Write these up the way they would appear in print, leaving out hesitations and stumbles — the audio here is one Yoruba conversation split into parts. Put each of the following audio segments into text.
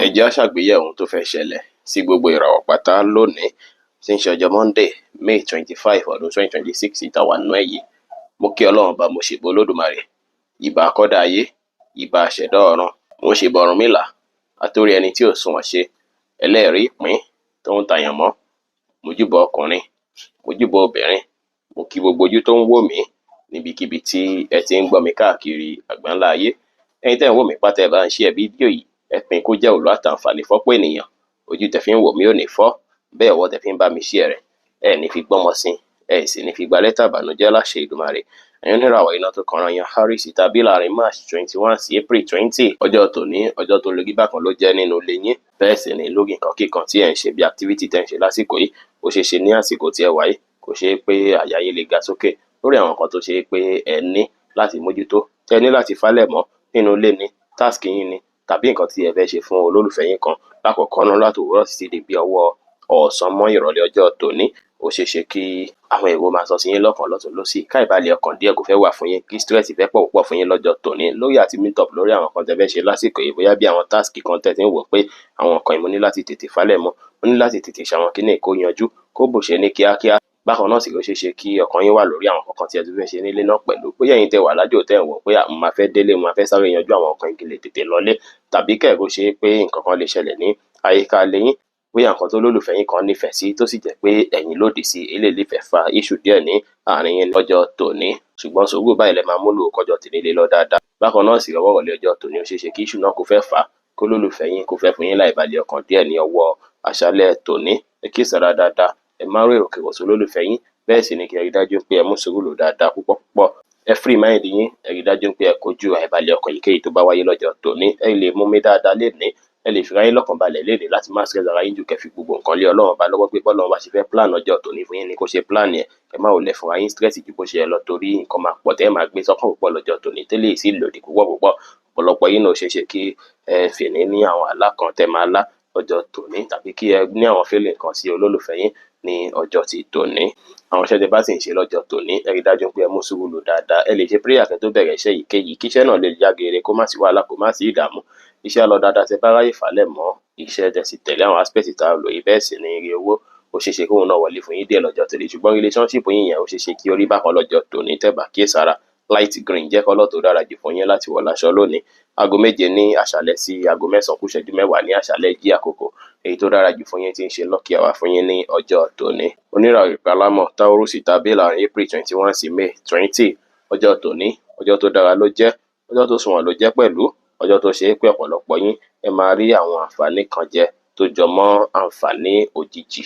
Ẹ jẹ́ á ṣàgbéyẹ̀wò ohun tó fẹ́ ṣẹlẹ̀ sí gbogbo ìràwọ̀ pátá lónìí tí ń ṣe ọjọ́ Monday, May 25, ọdún 2026 tá a wà nínú ẹ̀ yìí. Mo kí Ọlọ́run Ọba, mo ṣèbà Olódùmarè, ìbà akọ́dá ayé, ìbà aṣẹ̀dá ọ̀run, mo ṣèbà Ọ̀rúnmìlà, atórí ẹni tí ò sunwọ̀n ṣe, ẹlẹ́rìí ìpín tó ń tayàn mọ́, mojúbà ọkùnrin, mojúbà obìnrin, mo kí gbogbo ojú tó ń wò mí níbikíbi tí ẹ ti ń gbọ́ mi káàkiri àgbáńlá ayé. Ẹ̀yin tẹ́ ń wò mí pátá, ẹ bá ń share fídíò yìí, ẹ pín kó jẹ́ òlú àtàǹfààní fọ́pọ̀ ènìyàn. Ojú tẹ́ fi ń wò mí ò ní fọ́, bẹ́ẹ̀ ọwọ́ tẹ́ fi ń bá mi share rẹ̀, ẹ ní fi gbọ́mọ sí, ẹ sì ní fi gba lẹ́tà ìbànújẹ́ láṣẹ Èdùmàrè. Ẹ̀yin oníràwọ̀ iná tó kanra yan Aries tàbí láàrin March 21 sí April 20, ọjọ́ tòní, ọjọ́ tó lórí bákan ló jẹ́ nínú ilé yín. Bẹ́ẹ̀ sì ni lórí nǹkan kíkan tí ẹ̀ ń ṣe bí activity tẹ́ ń ṣe lásìkò yìí, ó ṣeé ṣe ní àsìkò tí ẹ wà yìí kò ṣeé pé àyà yín lè ga sókè lórí àwọn nǹkan tó ṣe é pé ẹ ní láti mójútó, tẹ́ ní láti falẹ̀ mọ́ nínú ilé ni, task yín ni, tàbí nǹkan tí ẹ fẹ́ ṣe fún olólùfẹ́ yín kan lákọ̀ọ́kọ́ náà láti òwúrọ̀ títí di bí ọwọ́ ọ̀sán mọ́ ìrọ̀lẹ́ ọjọ́ tòní. Ó ṣeé ṣe kí àwọn èrò máa sọ sí yín lọ́kàn lọ́tùn lósì, ká ìbàlẹ̀ ọkàn díẹ̀ kó fẹ́ wà fún yín, kí stress fẹ́ pọ̀ púpọ̀ fún yín lọ́jọ́ tòní lórí àti meet up lórí àwọn nǹkan tẹ́ fẹ́ ṣe lásìkò yìí, bóyá bí àwọn task kan tẹ́ ti ń wò pé àwọn nǹkan yìí mo ní láti tètè falẹ̀ mọ́, mo ní láti tètè ṣàwọn kíní kó yanjú, kó bò ṣe ní kíákíá. Bákan náà sì ló ṣeé ṣe kí ọkàn yín wà lórí àwọn nǹkan tí ẹ tún fẹ́ ṣe nílé náà pẹ̀lú, bóyá ẹ̀yin tẹ́ wà lájò tẹ́ ń wò pé mo máa fẹ́ délé, mo máa fẹ́ sáré yanjú àwọn nǹkan kí n lè tètè lọlé, tàbí kẹ̀ kó ṣe pé nǹkan kan lè ṣẹlẹ̀ ní àyíká ilé yín, bóyá nǹkan tó lólùfẹ́ yín kan nífẹ̀ẹ́ sí tó sì jẹ́ pé ẹ̀yin lòdì sí, eléyìí lè fẹ́ fa issue díẹ̀ ní àárín yín lọ́jọ́ tòní. Ṣùgbọ́n sùúrù báyìí lẹ máa múlò kọjọ́ tòní lè lọ dáadáa. Bákan náà sì lọ́wọ́ ìrọ̀lẹ́ ọjọ́ tòní, ó ṣeé ṣe kí issue náà kó fẹ́ fà á kó lólùfẹ́ yín kó fẹ́ fún yín láìbalẹ̀ ọkàn díẹ̀ ní ọwọ́ àṣálẹ́ tòní. Ẹ kíyèsára dáadáa, ẹ má rò èròkérò sí olólùfẹ́ yín, bẹ́ẹ̀ sì ni kí ẹ rí dájú pé ẹ mú sùúrù lò dáadáa púpọ̀ púpọ̀. Ẹ free mind yín, ẹ rí dájú pé ẹ kojú àìbalẹ̀ ọkàn èyíkéyìí tó bá wáyé lọ́jọ́ tòní. Ẹ lè mú mi dáadáa lénìí, ẹ lè fira yín lọ́kàn balẹ̀ lénìí láti má stress ara yín jù, kẹ́ fi gbogbo nǹkan lé Ọlọ́run bá lọ́wọ́ pé bọ́lọ́run bá ṣe fẹ́ plan ọjọ́ tòní fún yín ni kó ṣe plan ẹ̀. Ẹ má ò lè fúnra yín stress ju bó ṣe yẹ lọ, torí nǹkan máa pọ̀ tẹ́ ẹ máa gbé sọ́kàn púpọ̀ lọ́jọ́ tòní tẹ́lẹ̀ sì lòdì púpọ̀ púpọ̀. Ọ̀pọ̀lọpọ̀ yín náà ó ṣeé ṣe kí ẹ fìní ní àwọn àlá kan tẹ́ máa lá lọ́jọ́ tòní, tàbí kí ẹ ní àwọn feeling kan sí olólùfẹ́ yín ní ọjọ́ ti tòní. Àwọn iṣẹ́ tẹ́ bá sì ń ṣe lọ́jọ́ tòní, ẹ rí dájú pé ẹ mú sùúrù lò dáadáa. Ẹ lè ṣe prayer kẹ́ tó bẹ̀rẹ̀ iṣẹ́ èyíkéyìí kí iṣẹ́ náà lè já geere, kó má sí wàhálà, kó má sí ìdààmú. Iṣẹ́ á lọ dáadáa tẹ́ bá ráyè falẹ̀ mọ́ iṣẹ́ tẹ́ sì tẹ̀lé àwọn aspect tá a lò yìí. Bẹ́ẹ̀ sì ni ire owó ó ṣeé ṣe kóun náà wọlé fún yín díẹ̀ lọ́jọ́ tòní, ṣùgbọ́n relationship yín yẹn ó ṣeé ṣe kí ó rí bákan lọ́jọ́ tòní tẹ́ bá kíyèsára. Light green jẹ́ colour tó dára jù fún yín láti wọ̀ láṣọ lónìí. Aago 7 ní àṣálẹ́ sí aago 9 kù ìṣẹ́jú 10 ní àṣálẹ́ jí àkókò èyí tó dára jù fún yín tí ń ṣe lucky hour fún yín ní ọjọ́ tòní. Oníràwọ̀ ìpalámọ̀ Taurus tàbí láàrin April 21 sí May 20, ọjọ́ tòní, ọjọ́ tó dára ló jẹ́, ọjọ́ tó sunwọ̀n ló jẹ́ pẹ̀lú, ọjọ́ tó ṣe é pé ọ̀pọ̀lọpọ̀ yín ẹ máa rí àwọn àǹfààní kan jẹ tó jọ mọ́ àǹfààní òjijì.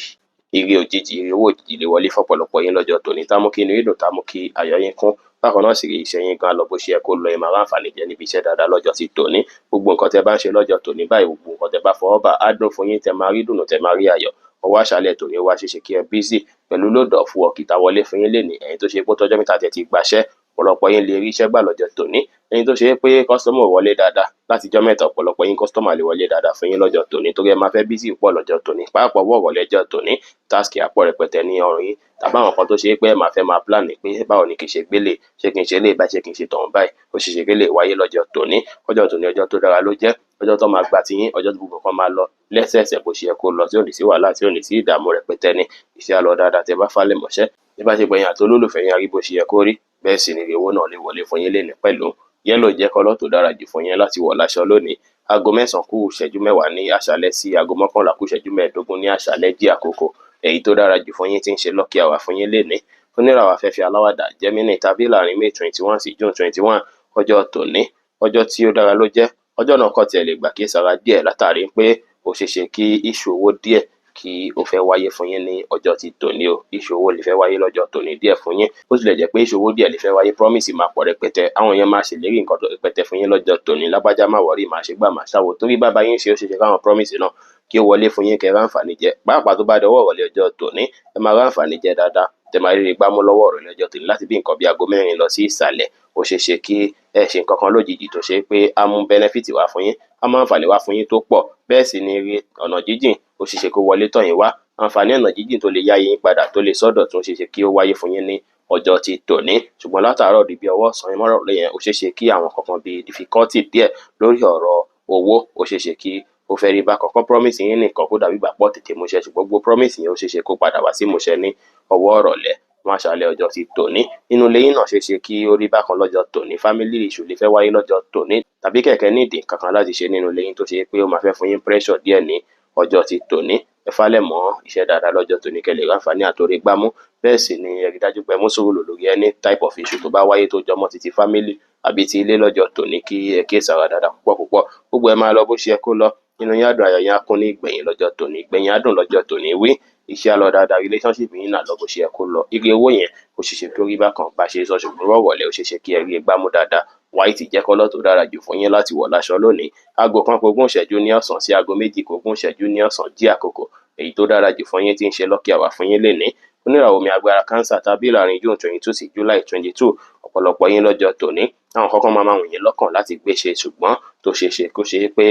Ire òjijì, ire owó òjijì lè wọlé fọ́pọ̀lọpọ̀ yín lọ́jọ́ tòní, tá mú kí inú yín dùn, tá mú kí ayọ̀ yín kún. Bákan náà sì rí iṣẹ́ yín gan lọ bó ṣe yẹ kó lọ, ẹ máa ráǹfààní jẹ níbi iṣẹ́ dáadáa lọ́jọ́ ti tòní. Gbogbo nǹkan tẹ́ bá ń ṣe lọ́jọ́ tòní báyìí, gbogbo nǹkan tẹ́ bá fọwọ́ bà á dùn fún yín, tẹ́ máa rí dùnú, tẹ́ máa rí ayọ̀. Ọwọ́ àṣálẹ́ tòní ó wá ṣeéṣe kí ẹ busy pẹ̀lú load of work tá wọlé fún yín lénìí. Ẹ̀yin tó ṣe pé tọ́jọ́ mẹ́ta tẹ́ ti gbaṣẹ́, ọ̀pọ̀lọpọ̀ yín lè rí iṣẹ́ gbà lọ́jọ́ tòní. Ẹ̀yin tó ṣe pé customer ò wọlé dáadáa látijọ́ mẹ́ta, ọ̀pọ̀lọpọ̀ yín customer lè wọlé dáadáa fún yín lọ́jọ́ tòní, torí ẹ máa fẹ́ busy púpọ̀ lọ́jọ́ tòní. Pàápàá ọwọ́ ìrọ̀lẹ́ ọjọ́ tòní, task á pọ̀ rẹpẹtẹ ní ọrùn yín, tàbí àwọn nǹkan tó ṣe pé ẹ máa fẹ́ máa plan pé báwo ni kí n ṣe gbélé, ṣé kí n ṣe eléyìí báyìí, ṣé kí n ṣe tọ̀hún báyìí. Ó ṣeé ṣe kí lè wáyé lọ́jọ́ tòní. Ọjọ́ tòní ọjọ́ tó dára ló jẹ́, ọjọ́ tó máa gba tiyín, ọjọ́ tó gbogbo nǹkan máa lọ lẹ́sẹẹsẹ bó ṣe yẹ kó lọ, tí ò ní sí wàhálà, tí ò ní sí ìdààmú rẹpẹtẹ ni. Iṣẹ́ á lọ dáadáa tẹ́ bá falẹ̀ mọ́ṣẹ́. Bí bá ṣe gbẹ̀yìn àti olólùfẹ́ yín á rí bó ṣe yẹ kó rí, bẹ́ẹ̀ sì ni ire owó náà lè wọlé fún yín lénìí pẹ̀lú. Yellow jẹ́ colour tó dára jù fún yín láti wọ̀ láṣọ lónìí. Aago 9 kù ìṣẹ́jú 10 ní àṣálẹ́ sí aago 11 kù ìṣẹ́jú 15 ní àṣálẹ́ jí àkókò èyí tó dára jù fún yín tí ń ṣe lucky hour fún yín lénìí. Oníràwọ̀ afẹ́fẹ́ aláwàdà Gemini tàbí láàrin May 21 sí June 21, ọjọ́ tòní, ọjọ́ tí ó dára ló jẹ́. Ọjọ́ náà kọ́ tiẹ̀ lè gbà kí sára díẹ̀ látàrí pé ó ṣeé ṣe kí issue owó díẹ̀ kí ó fẹ́ wáyé fún yín ní ọjọ́ ti tòní o. Issue owó lè fẹ́ wáyé lọ́jọ́ tòní díẹ̀ fún yín. Bó tilẹ̀ jẹ́ pé issue owó díẹ̀ lè fẹ́ wáyé, promise máa pọ̀ rẹpẹtẹ. Àwọn èèyàn máa ṣèlérí nǹkan tó rẹpẹtẹ fún yín lọ́jọ́ tòní. Lágbájá má worry, máa ṣe gbà máa ṣàwò, torí bàbá yín ṣe ó ṣeé ṣe káwọn promise náà kí ó wọlé fún yín kẹ́ ráǹfààní jẹ. Pàápàá tó bá dọwọ́ ìrọ̀lẹ́ ọjọ́ tòní, ẹ máa ráǹfààní jẹ dáadáa, tẹ́ máa rí gbámú lọ́wọ́ ìrọ̀lẹ́ ọjọ́ tòní láti bí nǹkan bí aago 4 lọ sí ìsàlẹ̀. Ó ṣeé ṣe kí ẹ ṣe nǹkan kan lójijì tó ṣe pé á mú benefit wá fún yín, á mú àǹfààní wá fún yín tó pọ̀. Bẹ́ẹ̀ sì ni ire ọ̀nà jíjìn ó ṣeé ṣe kó wọlé tọ̀ yín wá. Àǹfààní ọ̀nà jíjìn tó lè yá yín padà, tó lè sọ́dọ̀ tó ṣeé ṣe kí ó wáyé fún yín ní ọjọ́ ti tòní. Ṣùgbọ́n látàárọ̀ di bí ọwọ́ ọ̀sán mọ́rọ̀lẹ́ yẹn, ó ṣeé ṣe kí àwọn kankan bíi difficulty díẹ̀ lórí ọ̀rọ̀ owó ó ṣeé ṣe kí Ó fẹ́ rí bákan kọ́ promise yín nìkan kó dàbí ìgbà pọ̀ tètè múṣẹ, ṣùgbọ́n gbogbo promise yẹn, ó ṣeé ṣe kó padà wá sí ìmúṣẹ ní ọwọ́ ìrọ̀lẹ́ wọn àṣálẹ́ ọjọ́ ti tòní. Nínú ilé yín náà, ṣeé ṣe kí ó rí bákan lọ́jọ́ tòní. Family issue lè fẹ́ wáyé lọ́jọ́ tòní, tàbí kẹ̀kẹ́ nídìí kankan láti ṣe nínú ilé yín tó ṣe pé ó máa fẹ́ fún yín pressure díẹ̀ ní ọjọ́ ti tòní. Ẹ falẹ̀ mọ́ iṣẹ́ dáadáa lọ́jọ́ tòní kẹ́ lè ráǹfààní àtòrí gbámú. Bẹ́ẹ̀ sì ni ẹ rí dájú pé mú sùúrù lò lórí any type of issue tó bá wáyé tó jọmọ́ títí family àbí ti ilé lọ́jọ́ tòní, kí ẹ kíyèsára dáadáa púpọ̀ púpọ̀. Gbogbo ẹ máa lọ bó ṣe yẹ kó lọ. Inú yín á dùn, ayọ̀ yín á kún ní ìgbẹ̀yìn lọ́jọ́ tòní. Ìgbẹ̀yìn á dùn lọ́jọ́ tòní wí. Iṣẹ́ á lọ dáadáa, relationship yín náà lọ bó ṣe yẹ kó lọ. Ire owó yẹn, ó ṣeé ṣe kí ó rí bákan bá ṣe sọ, ṣùgbọ́n rọ̀wọ̀lẹ́, ó ṣeé ṣe kí ẹ rí gbámú dáadáa. White jẹ́ colour tó dára jù fún yín láti wọ̀ láṣọ lónìí. Aago 1 ku 20 ìṣẹ́jú ní ọ̀sán sí aago 2 ku 20 ìṣẹ́jú ní ọ̀sán jí àkókò èyí tó dára jù fún yín tí ń ṣe lucky hour fún yín lénìí. Oníràwọ̀ omi agbára Cancer tàbí láàrin June 22 sí July 22, ọ̀pọ̀lọpọ̀ yín lọ́jọ́ tòní, àwọn kọ́kọ́ máa wù yín lọ́kàn láti gbé ṣe, ṣùgbọ́n tó ṣeé ṣe kó ṣe pé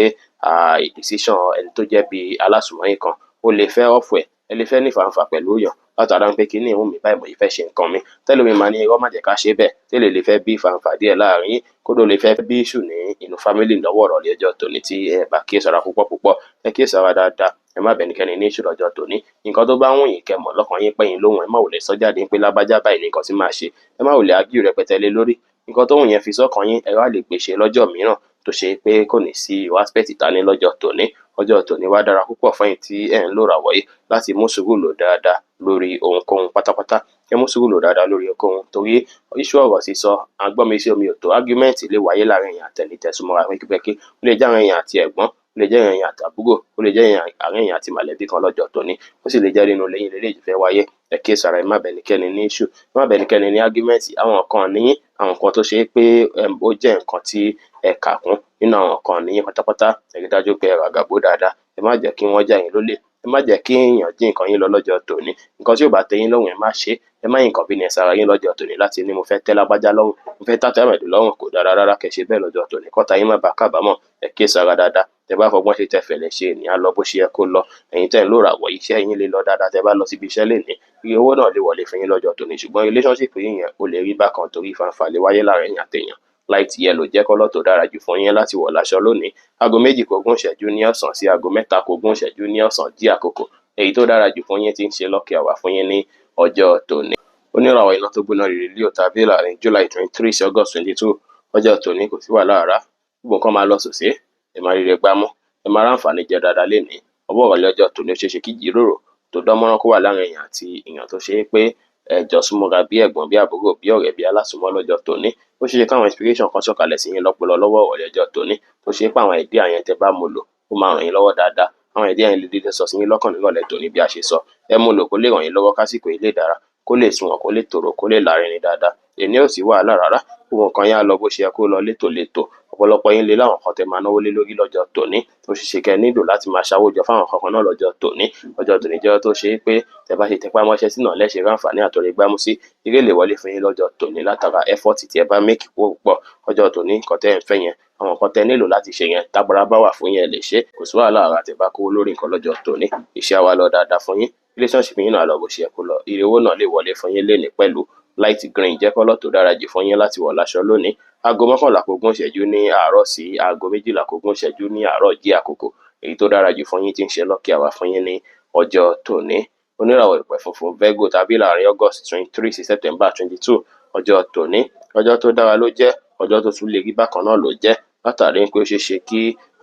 decision ẹni tó jẹ́ bí alásùnmọ́ yín kan, ó lè fẹ́ off ẹ̀, ẹ lè fẹ́ ní fàǹfà pẹ̀lú èèyàn látara pé kíní ìhùn mi báyìí, mo fẹ́ ṣe nǹkan mi, tẹ́lómi máa ní irọ́, má jẹ́ ká ṣe bẹ́ẹ̀, tẹ́lẹ̀ lè fẹ́ bí fàǹfà díẹ̀ láàrin yín, kódò lè fẹ́ bí issue ní inú family lọ́wọ́ ìrọ̀lẹ́ ọjọ́ tòní tí ẹ bá kíyèsára púpọ̀ púpọ̀. Ẹ kíyèsára dáadáa, ẹ má bẹnikẹ́ni ní issue lọ́jọ́ tòní. Nǹkan tó bá wù yín kẹ́ mọ̀ lọ́kàn yín pẹ́yìn lóhùn, ẹ má wulẹ̀ sọ jáde pé lágbájá báyìí ní nǹkan tí máa ṣe. Ẹ má wulẹ̀ argue rẹpẹtẹ lé lórí. Nǹkan tó wù yẹn, fi sọ́kàn yín, ẹ wá lè gbèsè lọ́jọ́ mìíràn tó ṣe pé kò ní sí irú aspect ìta ní lọ́jọ́ tòní. Ọjọ́ tòní wá dára púpọ̀ fún ẹ̀yin tí ẹ̀ ń lò ràwọ̀ yìí láti mú sùúrù lò dáadáa lórí ohunkóhun pátápátá. Ẹ mú sùúrù lò dáadáa lórí ohunkóhun, torí issue ọ̀rọ̀ sísọ, agbọ́nmi sí omi ò tó, argument lè wáyé láàrin èèyàn àtẹni tẹ́ súnmọ́ra pẹ́kípẹ́kí. Ó lè jẹ́ àárín èèyàn àti ẹ̀gbọ́n, ó lè jẹ́ èèyàn àti àbúrò, ó lè jẹ́ àárín èèyàn àti mọ̀lẹ́bí kan lọ́jọ́ tòní, ó sì lè jẹ́ nínú ilé yín leléyìí fẹ́ wáyé. Ẹ kíyèsára, ẹ má bẹ́nikẹ́ni ní issue, ẹ má bẹ́nikẹ́ni ní argument. Àwọn nǹkan ní àwọn nǹkan tó ṣe é pé ó jẹ́ nǹkan tí ẹ kà kún nínú àwọn nǹkan ní pátápátá, ẹ rí dájú pé ẹ ràgàbó dáadáa. Ẹ má jẹ́ kí wọ́n já yín lólè, ẹ má jẹ́ kí èèyàn jí nǹkan yín lọ lọ́jọ́ tòní. Nǹkan tí ò bá tẹ́ yín lọ́rùn, ẹ má ṣe é. Ẹ má inconvenience ara yín lọ́jọ́ tòní láti ní mo fẹ́ tẹ́ lágbájá lọ́rùn, mo fẹ́ tẹ́ tàmẹ̀dù lọ́rùn. Kò dára rárá kẹ́ ṣe bẹ́ẹ̀ lọ́jọ́ tòní, kọ́ta yín má bàa kábàámọ̀. Ẹ kíyèsára dáadáa. Tẹ́ bá fọgbọ́n ṣe, tẹ́ fẹ̀lẹ̀ ṣe, ènìyàn lọ bó ṣe yẹ kó lọ. Ẹ̀yin tẹ́ ń lò ràwọ̀, iṣẹ́ yín lè lọ dáadáa. Tẹ́ bá lọ síbi iṣẹ́ lénìí, iye owó náà lè wọlé fún yín lọ́jọ́ tòní, ṣùgbọ́n relationship yín yẹn, ó lè rí bákan torí ìfàǹfà lè wáyé láàrin ẹ̀yin àtèèyàn. Light yellow jẹ́ colour tó dára jù fún yín láti wọ̀ láṣọ lónìí. Aago 2 ku 20 ìṣẹ́jú ní ọ̀sán sí aago 3 ku 20 ìṣẹ́jú ní ọ̀sán jí àkókò èyí tó dára jù fún yín tí ń ṣe lucky hour fún yín ní ọjọ́ tòní. Oníràwọ̀ iná tó gbóná rírì Leo tàbí láàrin July 23 sí August 22, ọjọ́ tòní kò sí wàhálà rárá. Gbogbo nǹkan máa lọ sòsé, ẹ máa ríre gbámú, ẹ máa ráǹfààní jẹ dáadáa lénìí. Ọwọ́ ìrọ̀lẹ́ ọjọ́ tòní, ó ṣeé ṣe kí ìjíròrò tó dán mọ́rán kó wà láàrin èèyàn àti èèyàn tó ṣe é pé ẹ jọ súnmọ́ra bí ẹ̀gbọ́n, bí àbúrò, bí ọ̀rẹ́, bí alásùnmọ́ lọ́jọ́ tòní. Ó ṣeé ṣe káwọn inspiration kan sọ̀kalẹ̀ sí yín lọ́pọlọ lọ́wọ́ ìrọ̀lẹ́ ọjọ́ tòní, tó ṣe é pé àwọn idea yẹn, tẹ́ bá mú lò, ó máa ràn yín lọ́wọ́ dáadáa. Àwọn idea yẹn lè dédé sọ sí yín lọ́kàn nírọ̀lẹ́ tòní bí a ṣe sọ. Ẹ mú lò kó lè ràn yín lọ́wọ́ kásìkò yìí lè dára, kó lè sunwọ̀n, kó lè tòrò, kó lè lárinrin dáadáa. Èní ò sí wàhálà rárá, gbogbo nǹkan yẹn á lọ bó ṣe yẹ kó lọ létòlétò. Ọ̀pọ̀lọpọ̀ yín lè láwọn nǹkan tẹ́ máa náwó lé lórí lọ́jọ́ tòní, tó ṣeé ṣe kẹ́ nílò láti máa ṣàwójọ fáwọn nǹkan kan náà lọ́jọ́ tòní. Ọjọ́ tòní jẹ́ tó ṣe é pé tẹ́ bá ṣe tẹpá mọ́ṣẹ́ sínú lẹ́ṣẹ̀ ráǹfààní àtòrí gbámú sí eré lè wọlé fún yín lọ́jọ́ tòní látara effort tí ẹ bá make púpọ̀. Ọjọ́ tòní, nǹkan tẹ́ ẹ̀ ń fẹ́ yẹn, àwọn nǹkan tẹ́ nílò láti ṣe yẹn, tágbára bá wà fún yín, ẹ lè ṣe. Kò sí wàhálà rárá tẹ́ bá kówó lórí nǹkan lọ́jọ́ tòní. Iṣẹ́ á wá lọ dáadáa fún yín, relationship yín náà lọ bó ṣe yẹ kó lọ, ire owó náà lè wọlé fún yín lénìí pẹ̀lú. Light green jẹ́ colour tó dára jù fún yín láti wọ̀ láṣọ lónìí. Aago 10:40 ní àárọ̀ sí aago 11:20 ní àárọ̀ jí àkókò èyí tó dára jù fún yín tí ń ṣe lucky hour fún yín ní ọjọ́ tòní. Oníràwọ̀ ìpẹ́ funfun Virgo tàbí láàrin August 23 sí September 22, ọjọ́ tòní, ọjọ́ tó dára ló jẹ́, ọjọ́ tó tún lè rí bákan náà ló jẹ́, látàrí pé ó ṣeé ṣe kí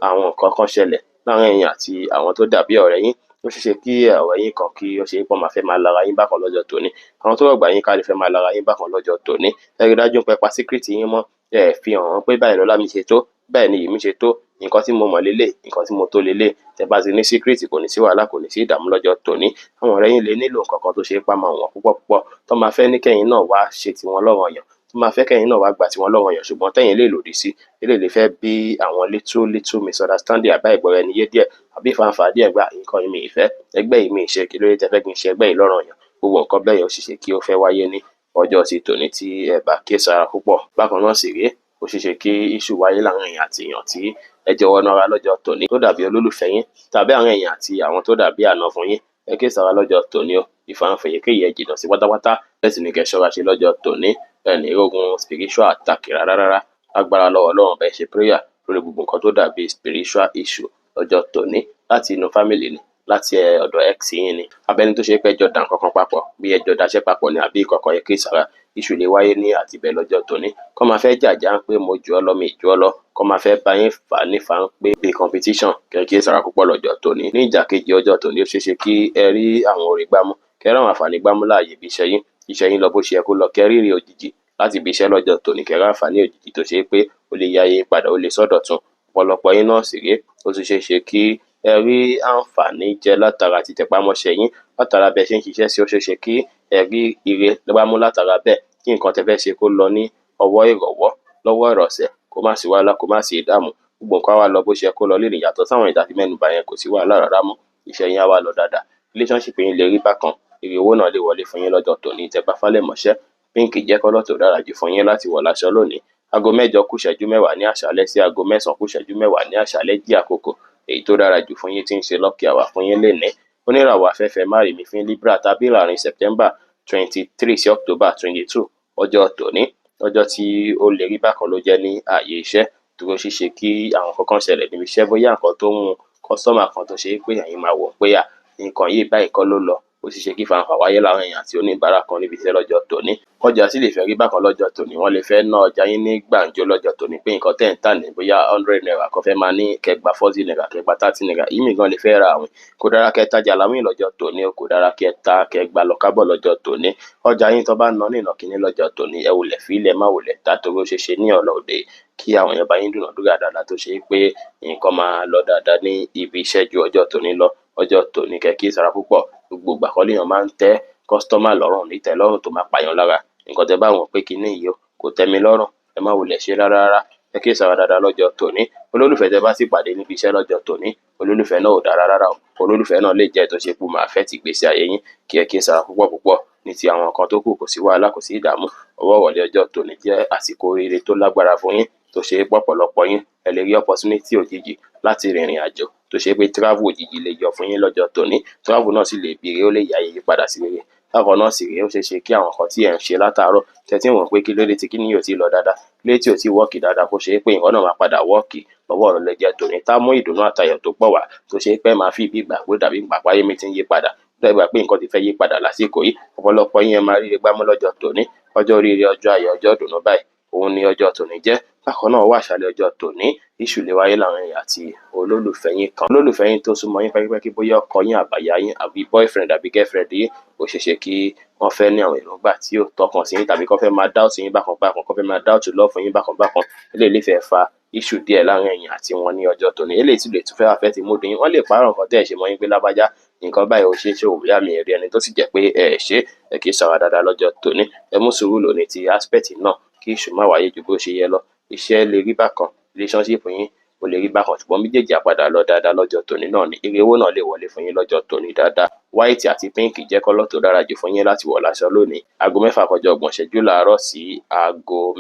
àwọn nǹkan kan ṣẹlẹ̀ láàrin ẹ̀yin àti àwọn tó dàbí ọ̀rẹ́ yín. Ó ṣeé ṣe kí ọ̀rẹ́ yín kan kí ó ṣe pé wọ́n máa fẹ́ máa lara yín bákan lọ́jọ́ tòní. Àwọn tó rọ̀gbà yín ká lè fẹ́ máa lara yín bákan lọ́jọ́ tòní. Ẹ rí dájú pé pa secret yín mọ́, ẹ fi hàn wọ́n pé báyìí lọ́lá mi ṣe tó, báyìí ni iyì mi ṣe tó, nǹkan tí mo mọ̀ lélẹ̀, nǹkan tí mo tó lélẹ̀. Tẹ́ bá ti ní secret, kò ní sí wàhálà, kò ní sí ìdààmú lọ́jọ́ tòní. Àwọn ọ̀rẹ́ yín lè nílò nǹkan kan tó ṣe é pamọ́ wọn púpọ̀ púpọ̀, tó máa fẹ́ ní kẹ́yìn náà wá ṣe tiwọn lọ́ranyàn, tó máa fẹ́ kẹ́yìn náà wá gba tiwọn lọ́ranyàn, ṣùgbọ́n tẹ́yìn lè lòdì sí eléyìí, lè fẹ́ bí àwọn little little misunderstanding àbá ìgbọ́ra ẹni yé díẹ̀ àbí ìfàǹfà díẹ̀. Gba nǹkan yìí, mi ì fẹ́ ẹgbẹ́ yìí, mi ì ṣe, kí ló dé tẹ́ fẹ́ kí n ṣe ẹgbẹ́ yìí lọ́ranyàn? Gbogbo nǹkan bẹ́ẹ̀ yẹn, ó ṣeé ṣe kí ó fẹ́ wáyé ní ọjọ́ ti tòní tí ẹ bá kíyèsára púpọ̀. Bákan náà sì rèé, ó ṣeé ṣe kí issue wáyé láàrin èèyàn àti èèyàn tí ẹ jọ wọnú ara lọ́jọ́ tòní tó dàbí olólùfẹ́ yín, tàbí àwọn èèyàn àti àwọn tó dàbí àna fún yín. Ẹ kíyèsára lọ́jọ́ tòní o. Ìfàǹfà èyíkéyìí, ẹ jìnnà sí pátápátá. Bẹ́ẹ̀ sì ni kẹ́ ṣọ́ra ṣe lọ́jọ́ tòní. Ẹ ní rógun spiritual attack rárá rárá, lágbára lọ́wọ́ Ọlọ́run. Bẹ́ẹ̀ ṣe prayer lórí gbogbo nǹkan tó dàbí spiritual issue. lọ́jọ́ tòní, láti inú family ni, láti ọ̀dọ̀ ex yín ni, abẹ́ni tó ṣe pé ẹjọ́ dà nǹkan kan papọ̀, bí ẹjọ́ daṣẹ́ papọ̀ ni àbí ìkọ̀kọ̀, ẹ kíyèsára, issue lè wáyé ní àtibẹ̀ lọ́jọ́ tòní. Kọ́ máa fẹ́ jàjà ń pé mo jù ọ́ lọ, mi jù ọ́ lọ, kọ́ máa fẹ́ bá yín fà nífà ń pé bí competition, kẹ́ kíyèsára púpọ̀ lọ́jọ́ tòní. Ní ìdàkejì ọjọ́ tòní, ó ṣeé ṣe kí ẹ rí àwọn oore gbámú, kẹ́ rí àwọn àǹfààní gbámú láàyè ibi iṣẹ́ yín, iṣẹ́ yín lọ bó ṣe yẹ kó lọ, kẹ́ rí èrè òjijì láti ibi iṣẹ́ lọ́jọ́ tòní, kẹ́ rí àǹfààní òjijì tó ṣe pé ó lè yí ayé padà, ó lè sọ́dọ̀tun. Ọ̀pọ̀lọpọ̀ yín náà sì rèé, ó tún ṣeé ṣe kí ẹ rí àǹfààní jẹ látara títẹpámọ́ṣẹ́ yín, látara bí ẹ ṣe ń ṣiṣẹ́ sí. Ó ṣeé ṣe kí ẹ rí ire gbámú látara bẹ́ẹ̀, kí nǹkan tẹ́ fẹ́ ṣe kó lọ ní ọwọ́ ìrọ̀wọ́, lọ́wọ́ ìrọ̀sẹ̀, kó má sí wàhálà, kó má sí ìdààmú, gbogbo nǹkan á wá lọ bó ṣe yẹ kó lọ lénìí. Yàtọ̀ sáwọn ìdá tí mẹ́nubà yẹn, kò sí wàhálà rárá mọ́, iṣẹ́ yín á wá lọ dáadáa, relationship yín lè rí bákan, èrè owó náà lè wọlé fún yín lọ́jọ́ tòní tẹ́ bá falẹ̀ mọ́ṣẹ́. Pink jẹ́ colour tó dára jù fún yín láti wọ̀ láṣọ lónìí. Aago 8 kù ìṣẹ́jú 10 ní àṣálẹ́ sí aago 9 kù ìṣẹ́jú 10 ní àṣálẹ́ jẹ́ àkókò èyí tó dára jù fún yín tí ń ṣe lucky hour fún yín lénìí. Oníràwọ̀ afẹ́fẹ́ márìmífín Libra tàbí láàrin September 23 sí October 22, ọjọ́ tòní, ọjọ́ tí ó lè rí bákan ló jẹ́ ní ààyè iṣẹ́, dúró ṣíṣe kí àwọn kankan ṣẹlẹ̀ níbi iṣẹ́, bóyá nǹkan tó ń mú customer kan tó ṣe é pé ẹ̀yin máa wò pé à nǹkan yìí báyìí kọ́ ló lọ, ó ṣeé ṣe kí fàǹfà wáyé láàrin èèyàn àti oníbàárà kan níbi iṣẹ́ lọ́jọ́ tòní. Ọjà sì lè fẹ́ rí bákan lọ́jọ́ tòní, wọ́n lè fẹ́ ná ọjà yín ní gbàǹjo lọ́jọ́ tòní, pé nǹkan tẹ́ ń tà ní bóyá ₦100, kó fẹ́ máa ní kẹ́ gba ₦40, kẹ́ gba ₦30. Ìmí gan lè fẹ́ ra àwìn. Kò dára kẹ́ tajà láwìn lọ́jọ́ tòní o, kò dára kẹ́ ta kẹ́ gba lọ kábọ̀ lọ́jọ́ tòní. Ọjà yín tó bá ná ní ìnákìní lọ́jọ́ tòní, ẹ wulẹ̀ fílẹ̀, má wulẹ̀ ta, torí ó ṣeé ṣe ní ọ̀la òde kí àwọn èèyàn bá yín dúnàádúrà dáadáa, tó ṣe pé nǹkan máa lọ dáadáa ní ibi iṣẹ́ ju ọjọ́ tòní lọ. Ọjọ́ tòní, kẹ́ kíyèsára púpọ̀. Gbogbo ìgbà kọ́ léèyàn máa ń tẹ́ customer lọ́rùn ní ìtẹ́lọ́rùn tó máa pààyàn lára. Nǹkan tẹ́ bá wọ̀n pé kinní yìí o kò tẹ́ mi lọ́rùn, ẹ má wulẹ̀ ṣe rárá rárá. Ẹ kíyèsára dáadáa lọ́jọ́ tòní. Olólùfẹ́ tẹ́ bá sì pàdé níbi iṣẹ́ lọ́jọ́ tòní, olólùfẹ́ náà ò dára rárá o. Olólùfẹ́ náà lè jẹ́ tó ṣe pé ó máa affect ìgbésí ayé yín, kí ẹ kíyèsára púpọ̀ púpọ̀. Ní ti àwọn nǹkan tó kù, kò sí wàhálà, kò sí ìdààmú. Ọwọ́ ìrọ̀lẹ́ ọjọ́ tòní jẹ́ àsìkò oríire tó lágbára fún yín, tó ṣe é pọ̀pọ̀lọpọ̀ yín ẹ lè rí opportunity òjijì láti rìnrìn àjò, tó ṣe pé travel òjijì lè yọ fún yín lọ́jọ́ tòní. Travel náà sì lè bí ire, ó lè yí ayé yín padà sí rere. Bákan náà sì rèé, ó ṣeé ṣe kí àwọn nǹkan tí ẹ̀ ń ṣe látàárọ̀ tẹ́ tí ń wò pé kí ló dé tí kíní yìí ò tíì lọ dáadáa, kí ló dé tí ò tíì work dáadáa, kó ṣe é pé nǹkan náà máa padà work lọ́wọ́ ìrọ̀lẹ́ ọjọ́ tòní, tá mú ìdùnnú àtayọ̀ tó pọ̀ wá, tó ṣe pé máa fi bí ìgbà pé ó dàbí ìgbà páyé mi ti ń yí padà, dàbí ìgbà pé nǹkan ti fẹ́ yí padà lásìkò yìí. Ọ̀pọ̀lọpọ̀ yín ẹ máa ríre gbámú lọ́jọ́ tòní. Ọjọ́ oríire, ọjọ́ ayọ̀, ọjọ́ ìdùnnú báyìí òun ni ọjọ́ tòní jẹ́. Bákan náà, wà àṣálẹ́ ọjọ́ tòní, issue lè wáyé láàrin ẹ̀yin àti olólùfẹ́ yín kan, olólùfẹ́ yín tó súnmọ́ yín pẹ́kípẹ́kí, bóyá ọkọ yín, àbáyá yín, àbí boyfriend àbí girlfriend yín. Ó ṣeé ṣe kí wọ́n fẹ́ ní àwọn èròǹgbà tí ò tọkàn sí yín, tàbí kó fẹ́ máa doubt yín bákan bákan, kó fẹ́ máa doubt love yín bákan bákan. Eléyìí lè fẹ́ fa issue díẹ̀ láàrin ẹ̀yin àti wọn ní ọjọ́ tòní. Eléyìí sì lè tún fẹ́ affect mood yín. Wọ́n lè pààrọ̀ nǹkan tẹ́ ẹ̀ ṣe mọ́ yín pé lágbájá, nǹkan báyìí ó ṣe é ṣe òun bóyá mi rí ẹni tó sì jẹ́ pé ẹ ṣe. Ẹ kì í ṣàrà dáadáa lọ́jọ́ tòní. Ẹ mú sùúrù lónìí ti aspect náà, kí issue má wáyé ju bó ṣe yẹ lọ. Iṣẹ́ lè rí bákan, relationship yín ó lè rí bákan, ṣùgbọ́n méjèèjì á padà lọ dáadáa lọ́jọ́ tòní náà ni. Ire owó náà lè wọlé fún yín lọ́jọ́ tòní dáadáa. White àti pink jẹ́ colour tó dára jù fún yín láti wọ̀ láṣọ lónìí. Aago 6:30 láàárọ̀ sí aago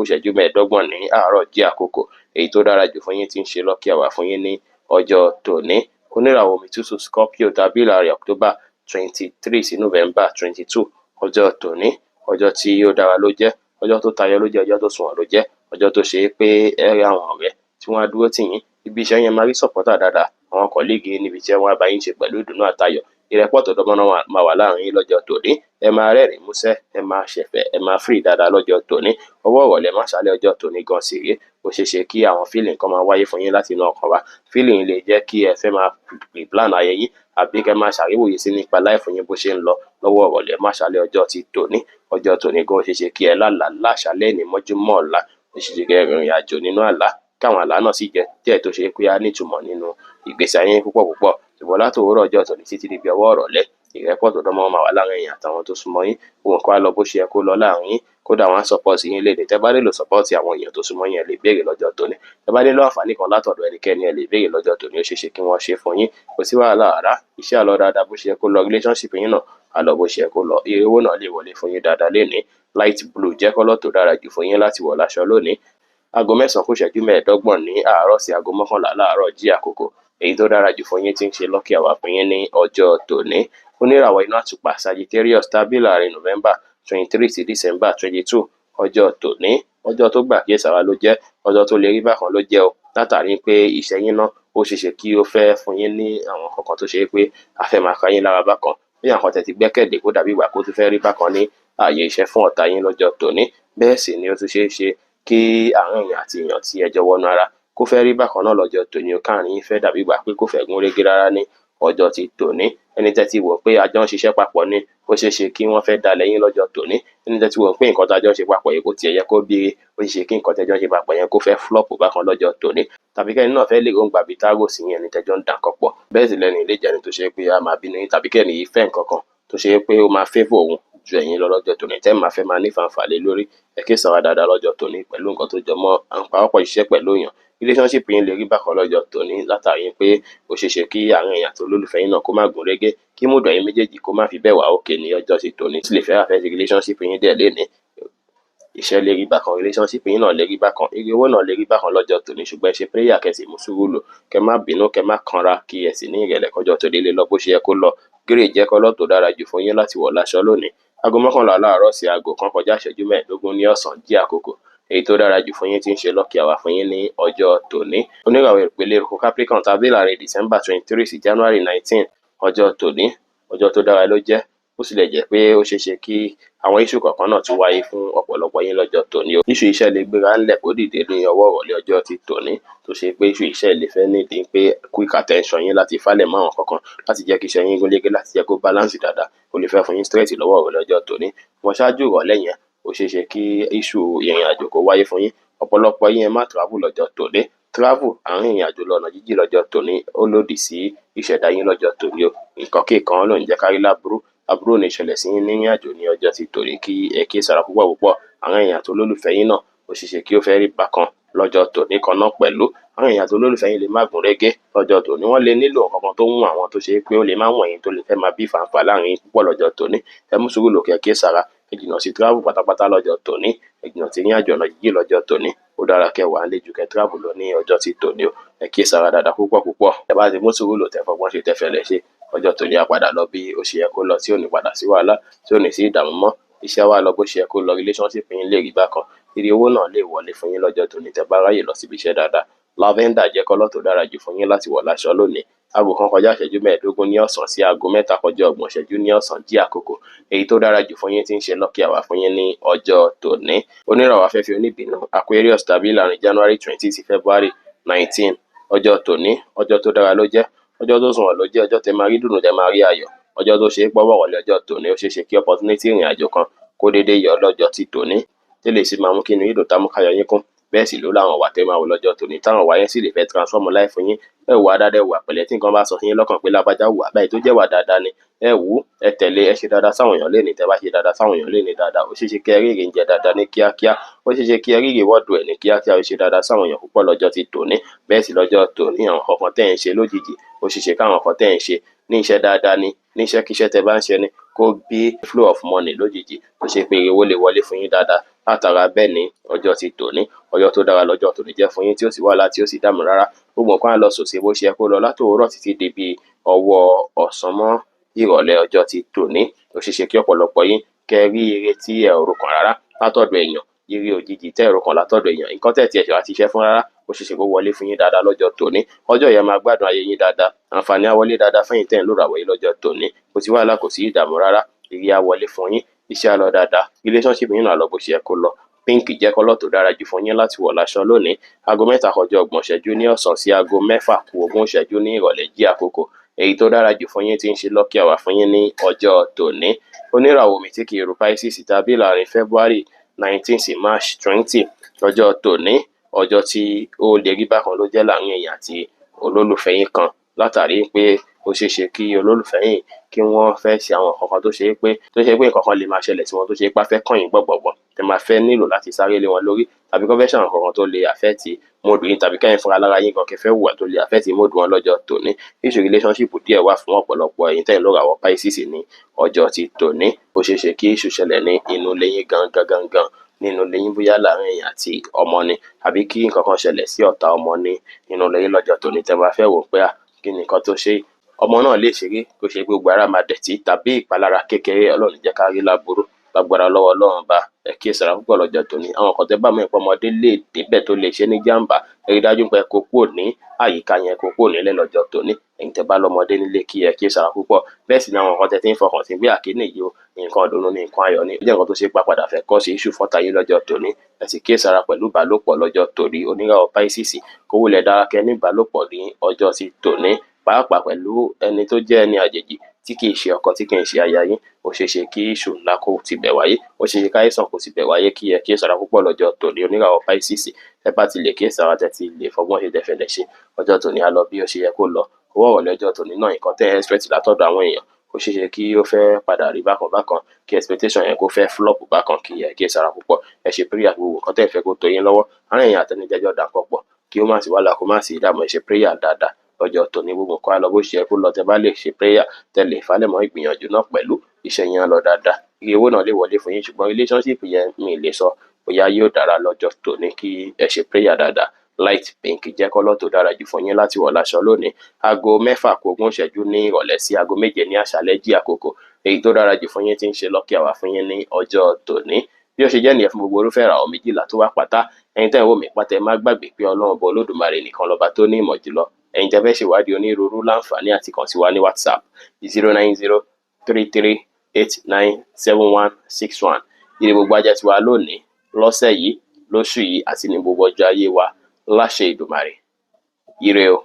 9:25 ní àárọ̀ jẹ́ àkókò èyí tó dára jù fún yín tí ń ṣe lucky hour fún yín ní ọjọ́ tòní. Oníràwọ̀ omi tútù Scorpio tàbí láàrin October 23 sí November 22, ọjọ́ tòní, ọjọ́ tí ó dára ló jẹ́, ọjọ́ tó tayọ ló jẹ́, ọjọ́ tó sunwọ̀n ló jẹ́, ọjọ́ tó ṣe é pé ẹ rí àwọn ọ̀rẹ́ tí wọ́n á dúró tì yín. Ibi iṣẹ́ yẹn máa rí supporter dáadáa, àwọn colleague yín níbi iṣẹ́ wọn á bá yín ṣe pẹ̀lú ìdùnnú àtayọ̀. Ìrẹ́pọ̀ tó dánmọ́rán máa wà láàrin yín lọ́jọ́ tòní. Ẹ máa rẹ́rìn músẹ́, ẹ máa ṣẹ̀fẹ̀, ẹ máa free dáadáa lọ́jọ́ tòní. Ọwọ́ ìrọ̀lẹ́ máṣálẹ́ ọjọ́ tòní gan sì rèé, ó ṣeé ṣe kí àwọn feeling kan máa wáyé fún yín láti inú ọkàn wá. Feeling lè jẹ́ kí ẹ fẹ́ máa plan ayé yín, àbí kẹ́ máa ṣàríwòye sí nípa life yín bó ṣe ń lọ lọ́wọ́ ìrọ̀lẹ́ máṣálẹ́ ọjọ́ ti tòní. Ọjọ́ tòní gan, ó ṣeé ṣe kí ẹ lálàá láṣálẹ́ ní mọ́júmọ́ ọ̀la. Ó ṣeé ṣe kí ẹ rìnrìn àjò nínú àlá, káwọn àlá náà sì jẹ́ díẹ̀ tó ṣe pé á nítumọ̀ nínú ìgbésí ayé yín púpọ̀ púpọ̀. Ṣùgbọ́n látòwúrọ̀ ọjọ́ tòní títí di bí ọwọ́ ìrọ̀lẹ́, ìrẹ́pọ̀ tó dánmọ́rán máa wà láàrin ẹ̀yin àtàwọn tó súnmọ́ yín. Gbogbo nǹkan á lọ bó ṣe yẹ kó lọ láàrin yín. Kódà wọ́n á support yín léde. Tẹ́ bá nílò support àwọn èèyàn tó súnmọ́ yín, ẹ lè béèrè lọ́jọ́ tòní. Tẹ́ bá nílò àǹfààní kan látọ̀dọ̀ ẹnikẹ́ni, ẹ lè béèrè lọ́jọ́ tòní. Ó ṣeé ṣe kí wọ́n ṣe fún yín. Kò sí wàhálà rárá. Iṣẹ́ á lọ dáadáa bó ṣe yẹ kó lọ. Relationship yín náà á lọ bó ṣe yẹ kó lọ. Ire owó náà lè wọlé fún yín dáadáa lénìí. Light blue jẹ́ colour tó dára jù fún yín láti wọ̀ láṣọ lónìí. Aago 9:25 ní àárọ̀ sí aago 11 láàárọ̀ jí àkókò èyí tó dára jù fún yín tí ń ṣe lucky hour fún yín ní ọjọ́ tòní. Oníràwọ̀ iná àtùpà Sagittarius tàbí láàrin November 23 sí December 22, ọjọ́ tòní, ọjọ́ tó gbà kíyèsára ló jẹ́, ọjọ́ tó lè rí bákan ló jẹ́ o, látàrí pé iṣẹ́ yín náà Ó ṣeé ṣe kí ó fẹ́ fún yín ní àwọn nǹkan kan tó ṣe pé a fẹ́ máa ka yín lára bákan. Bí àwọn kan tẹ́ ti gbẹ́kẹ̀lé kó dàbí ìgbà kó tún fẹ́ rí bákan ní ààyè iṣẹ́ fún ọ̀tá yín lọ́jọ́ tòní. Bẹ́ẹ̀ sì ni ó tún ṣeé ṣe kí àárín èèyàn àti èèyàn tí ẹ jọ wọnú ara kó fẹ́ rí bákan náà lọ́jọ́ tòní o, káàrin yín fẹ́ dàbí ìgbà pé kò fẹ́ gún régé rárá ní ọjọ́ ti tòní. Ẹni tẹ́ ti wò pé a jọ ń ṣiṣẹ́ papọ̀ ni, ó ṣeé ṣe kí wọ́n fẹ́ dalẹ̀ yín lọ́jọ́ tòní. Ẹni tẹ́ ti wò pé nǹkan tá a jọ ń ṣe papọ̀ yìí kò tiẹ̀ yẹ kó bí, ó ṣeé ṣe kí nǹkan tẹ́ jọ ń ṣe papọ̀ yẹn kó fẹ́ flop bákan lọ́jọ́ tòní. Tàbí kẹ́ni náà fẹ́ lè róǹgbà bíi tágò sí yẹn ẹni tẹ́ jọ ń dà nǹkan pọ̀. Bẹ́ẹ̀ sì lẹ́ni lè jẹ́ ẹni tó ṣe pé a máa bínú yín, tàbí kẹ́ni yìí fẹ́ nǹkan kan tó ṣe pé ó máa favour òun ju ẹ̀yin lọ lọ́jọ́ tòní, tẹ́ máa fẹ́ máa ní fàǹfà lé lórí. Ẹ kí sọ̀rọ̀ dáadáa lọ́jọ́ tòní pẹ̀lú nǹkan tó jọ mọ́ à ń pawọ́pọ̀ ṣiṣẹ́ pẹ̀lú èèyàn. Relationship yín lè rí bákan lọ́jọ́ tòní látàrí pé ó ṣeé ṣe kí àárín èèyàn àti olólùfẹ́ yín náà kó má gún régé, kí mood ẹ̀yin méjèèjì kó má fi bẹ́ẹ̀ wà okay ní ọjọ́ ti tòní. Sì lè fẹ́ affect relationship yín díẹ̀ lénìí. Iṣẹ́ lè rí bákan, relationship yín náà lè rí bákan, ire owó náà lè rí bákan lọ́jọ́ tòní, ṣùgbọ́n ẹ ṣe prayer kẹ́ sì mú sùúrù lò, kẹ́ má bínú, kẹ́ má kanra, kí ẹ sì ní ìrẹ̀lẹ̀ kọjọ́ tòní lè lọ bó ṣe yẹ kó lọ. Grey jẹ́ colour tó dára jù fún yín láti wọ̀ láṣọ lónìí. Aago 11 láàárọ̀ sí aago 1 kọjá ìṣẹ́jú 15 ní ọ̀sán jí àkókò. Èyí tó dára jù fún yín tí ń ṣe lucky hour fún yín ní ọjọ́ tòní. Oníràwọ̀ ìpele eruku Capricorn tàbí láàrin December 23 sí January 19, ọjọ́ tòní, ọjọ́ tó dára ló jẹ́. Ó sì lè jẹ́ pé ó ṣeé ṣe kí àwọn issue kọ̀ọ̀kan náà tún wáyé fún ọ̀pọ̀lọpọ̀ yín lọ́jọ́ tòní o. Issue iṣẹ́ lè gbéra ńlẹ̀ kó dìde ní ọwọ́ ìrọ̀lẹ́ ọjọ́ ti tòní, tó ṣe pé issue iṣẹ́ lè fẹ́ nídìí pé quick attention yín láti falẹ̀ mọ́ àwọn kankan, láti jẹ́ kí iṣẹ́ yín gúnrégé, láti jẹ́ kó balance dáadáa. Ó lè fẹ́ fún yín stress lọ́wọ́ ìrọ̀lẹ́ ọjọ́ tòní. Wọ́n ṣáájú ìrọ̀lẹ́ yẹn, ó ṣeé ṣe kí issue ìrìn àjò kó wáyé fún yín. Ọ̀pọ̀lọpọ̀ yín ẹ má travel lọ́jọ́ tòní. Travel àárín ìrìn àjò lọ ọ̀nà jíjìn lọ́jọ́ tòní ó lòdì sí ìṣẹ̀dá yín lọ́jọ́ tòní o. Nǹkan kíkan ló ń jẹ́ kárí láburú. Aburú ò ní ṣẹlẹ̀ sí yín ní ìrìn àjò ní ọjọ́ ti tòní, kí ẹ kí sára púpọ̀ púpọ̀. Àárín èèyàn àti olólùfẹ́ yín náà ó ṣeé ṣe kí ó fẹ́ rí bákan lọ́jọ́ tòní kan náà pẹ̀lú. Àwọn èèyàn àti olólùfẹ́ yín lè má gún régé lọ́jọ́ tòní. Wọ́n lè nílò nǹkan kan tó wù àwọn tó ṣe pé ó lè má wọ̀n yín, tó lè fẹ́ máa bí fàǹfà láàrin yín púpọ̀ lọ́jọ́ tòní. Ẹ mú sùúrù lò kí ẹ kí sára. Ẹ jìnnà sí travel pátápátá lọ́jọ́ tòní. Ẹ jìnnà sí ìrìn àjò ọ̀nà jíjìn lọ́jọ́ tòní. Ó dára kẹ́ wà nílé ju kẹ́ travel lọ ní ọjọ́ ti tòní o. Ẹ kí sára dáadáa púpọ̀ púpọ̀. Ẹ bá ti mú sùúrù lò tẹ́ fọgbọ́n ṣe tẹ́ fẹlẹ̀ ṣe, ọjọ́ tòní á padà lọ bí ó ṣe yẹ kó lọ, tí ò ní padà sí wàhálà, tí ò ní sí ìdààmú mọ́. Iṣẹ́ wa lọ bó ṣe yẹ kó lọ, relationship yín lè rí bákan. Ire owó náà lè wọlé fún yín lọ́jọ́ tòní tẹ́ bá ráyè lọ síbi iṣẹ́ dáadáa. Lavender jẹ́ colour tó dára jù fún yín láti wọ̀ láṣọ lónìí. Aago 1 kọjá ìṣẹ́jú 15 ní ọ̀sán sí aago 3 kọjá ọgbọ̀n ìṣẹ́jú ní ọ̀sán jí àkókò. Èyí tó dára jù fún yín tí ń ṣe lucky hour fún yín ní ọjọ́ tòní. Oníràwọ̀ afẹ́fẹ́ oníbínú Aquarius tàbí láàrin January 20 sí February 19, ọjọ́ tòní, ọjọ́ tó dára ló jẹ́. Ọjọ́ tó sunwọ̀n ló jẹ́, ọjọ́ tẹ́ máa rí dùnú, tẹ́ máa rí ayọ̀. Ọjọ́ tó ṣe é pọ́wọ́ wọlé ọjọ́ tòní, ó ṣeé ṣe kí opportunity ìrìn àjò kan kó déédéé yọ lọ́jọ́ ti tòní. Tẹ́lẹ̀ sì máa mú kí inú yín dùn, tá mú káyọ̀ yín kún. Bẹ́ẹ̀ sì ló láwọn wà tẹ́ máa wò lọ́jọ́ tòní, táwọn wà yẹn sì lè fẹ́ transform life yín. Ẹ wà dáadáa, ẹ wà pẹ̀lẹ́, tí nǹkan bá sọ sí yín lọ́kàn pé lágbájá wà báyìí tó jẹ́ wà dáadáa ni, ẹ wù, ẹ tẹ̀lé, ẹ ṣe dáadáa sáwọn èèyàn lénìí. Tẹ́ bá ṣe dáadáa sáwọn èèyàn lénìí dáadáa, ó ṣeé ṣe kí ẹ rí èrè ń jẹ dáadáa ní kíákíá. Ó ṣeé ṣe kí ẹ rí reward ẹ̀ ní kíákíá. Ó ṣe dáadáa sáwọn èèyàn púpọ̀ lọ́jọ́ ti tòní. Bẹ́ẹ̀ sì lọ́jọ́ tòní, àwọn nǹkan tẹ́ ẹ̀ ń ṣe lójijì, ó ṣeé ṣe káwọn nǹkan tẹ́ ẹ̀ ń ṣe ní iṣẹ́ dáadáa ni, ní iṣẹ́ kíṣẹ́ tẹ́ bá ń ṣe ni, kó bí flow of money lójijì, tó ṣe pé owó lè wọlé fún yín dáadáa. Látara bẹ́ẹ̀ ní ọjọ́ ti tòní, ọjọ́ tó dára lọ́jọ́ tòní jẹ́ fún yín, tí ó sì wàhálà tí ó sì dààmú rárá. Gbogbo nǹkan á lọ sòsè bó ṣe yẹ kó lọ látòwúrọ̀ títí di bí ọwọ́ ọ̀sán mọ́ ìrọ̀lẹ́ ọjọ́ ti tòní. Ó ṣeé ṣe kí ọ̀pọ̀lọpọ̀ yín kẹ́ rí ire tí ẹ ò rò kàn rárá látọ̀dọ̀ èèyàn, ire òjijì tẹ́ ẹ rò kàn látọ̀dọ̀ èèyàn, nǹkan tẹ́ tiẹ̀ ṣe wá ti ṣiṣẹ́ fún rárá, ó ṣeé ṣe kó wọlé fún yín dáadáa lọ́jọ́ tòní. Ọjọ́ yẹn máa gbádùn ayé yín dáadáa. Àǹfààní á wọlé dáadáa fún ẹ̀yin tẹ́ ẹ̀ ń lò ràwọ̀ yìí lọ́jọ́ tòní. Kò sí wàhálà, kò sí ìdààmú rárá. Ire á wọlé fún yín, iṣẹ́ á lọ dáadáa, relationship yín náà lọ bó ṣe yẹ kó lọ. Pink jẹ́ colour tó dára jù fún yín láti wọ̀ láṣọ lónìí. Aago 3 kọjá ọgbọ̀n ìṣẹ́jú ní ọ̀sán sí aago 6 kù ogún ìṣẹ́jú ní ìrọ̀lẹ́ jí àkókò. Èyí tó dára jù fún yín tí ń ṣe lucky hour fún yín ní ọjọ́ tòní. Oníràwọ̀ omi tí kì í ru Pisces tàbí láàrin February 19 sí March 20, ọjọ́ tòní, ọjọ́ tí ó lè rí bákan ló jẹ́ láàrin ẹ̀yin àti olólùfẹ́ yín kan, látàrí pé ó ṣeé ṣe kí olólùfẹ́ yín kí wọ́n fẹ́ ṣe àwọn nǹkan kan tó ṣe pé nǹkan kan lè máa ṣẹlẹ̀ sí wọn tó ṣe pé á fẹ́ kàn yín gbọ̀ngbọ̀ngbọ̀n, tẹ́ máa fẹ́ nílò láti sáré lé wọn lórí, tàbí kó fẹ́ ṣe àwọn nǹkan kan tó lè affect mood yín, tàbí kẹ́yin fúnra lára yín gan kẹ́ fẹ́ hùwà tó lè affect mood wọn lọ́jọ́ tòní. Issue relationship díẹ̀ wà fún ọ̀pọ̀lọpọ̀ ẹ̀yin tẹ́ ẹ̀ ń lò ràwọ̀ Pisces ní ọjọ́ ti tòní. Ó ṣeé ṣe kí issue ṣẹlẹ̀ ní inú ilé yín gangan gangan, nínú ilé yín, bóyá láàrin ẹ̀yin àti ọmọ ni, àbí kí nǹkan kan ṣẹlẹ̀ sí ọ̀tá ọmọ ní inú ilé yín lọ́jọ́ tòní, tẹ́ bá fẹ́ wò pé à kí ni nǹkan tó ṣe ọmọ náà lè ṣeré kó ṣe pé gbogbo ara máa dẹ̀tí tàbí ìpalára kékeré. Ọlọ́run jẹ́ ká rí láburú. Lágbára lọ́wọ́ Ọlọ́run bá, ẹ kíyèsára púpọ̀ lọ́jọ́ tòní. Àwọn kan tẹ́ bá mọ̀ pé ọmọdé lè débẹ̀ tó lè ṣe ní jàǹbá, ẹ rí dájú pé kó kúrò ní àyíká yẹn, kó kúrò nílẹ̀ lọ́jọ́ tòní. Ẹ̀yin tẹ́ bá lọ́mọdé nílé, kí ẹ kíyèsára púpọ̀. Bẹ́ẹ̀ sì ni àwọn nǹkan tẹ́ ti ń fọkàn sí bí àkíní yìí o, nǹkan ìdùnnú ni, nǹkan ayọ̀ ni, ó jẹ́ nǹkan tó ṣe pàpàdà fẹ́ kọ́ sí iṣu fọ́tà yín lọ́jọ́ tòní. Ẹ sì kíyèsára pẹ̀lú ìbálòpọ̀ lọ́jọ́ tòní. Oníràwọ̀ Pisces, kó wulẹ̀ dára kẹ́ ní ìbálòpọ̀ ní ọjọ́ ti tòní, pàápàá pẹ̀lú ẹni tó jẹ́ ẹni àjèjì tí kì í ṣe ọkọ, tí kì í ṣe aya yín. Ó ṣeé ṣe kí ìṣù ńlá kó tibẹ̀ wáyé, ó ṣeé ṣe káìsàn kó tibẹ̀ wáyé. Kí ẹ kíyèsára púpọ̀ lọ́jọ́ tòní. Oníràwọ̀ Pisces, ẹ bá ti lè kíyèsára, tẹ́ ti lè fọgbọ́n ṣe, tẹ́fẹ̀lẹ̀ ṣe, ọjọ́ tòní á lọ bí ó ṣe yẹ kó lọ. Owó ọ̀rọ̀lẹ́ ọjọ́ tòní náà, nǹkan tẹ́ expect látọ̀dọ̀ àwọn èèyàn, ó ṣeé ṣe kí ó fẹ́ padà rí bákan bákan, kí expectation yẹn kó fẹ́ flop bákan. Kí ẹ kíyèsára púpọ̀, ẹ ṣe prayer. Gbogbo nǹkan tẹ́ ẹ fẹ́ kó tó yín lọ́wọ́, àárín ẹ̀yin àtẹnijẹ́jọ́ dà pọ̀ pọ̀, kí ó má sí wàhálà, kó má sí ìdààmú. Ẹ ṣe prayer dáadáa lọ́jọ́ tòní, gbogbo nǹkan á lọ bó ṣe yẹ kó lọ. Tẹ́ bá lè ṣe prayer, tẹ́ lè falẹ̀mọ́ ìgbìyànjú náà pẹ̀lú iṣẹ́ yẹn á lọ dáadáa, iye owó náà lè wọlé fún yín. Ṣùgbọ́n relationship yẹn, mi lè sọ bóyá yóò dára lọ́jọ́ tòní. Kí ẹ ṣe prayer dáadáa. Light pink jẹ́ colour tó dára jù fún yín láti wọ̀ láṣọ lónìí. Aago 5:40 ní ìrọ̀lẹ́ sí aago 7 ní àṣálẹ́ jí àkókò èyí tó dára jù fún yín tí ń ṣe lucky hour fún yín ní ọjọ́ tòní. Bí ó ṣe jẹ́ nìyẹn fún gbogbo irúfẹ́ ìràwọ̀ 12 tó wá pátá. Ẹ̀yin tẹ́ ń wò mí pátá, ẹ má gbàgbé pé Ọlọ́run Ọba Olódùmarè nìkan lọ́ba tó ní ìmọ̀ jùlọ. Ẹ̀yin tẹ́ fẹ́ ṣèwádìí onírúurú, láǹfààní àti kàn sí wa ní WhatsApp, 09033897161. Ire gbogbo ajá tiwa lónìí, lọ́sẹ̀ yìí, lóṣù yìí àti ní gbogbo ọjọ́ ayé wa láṣẹ Ìdùmarè. Ire o.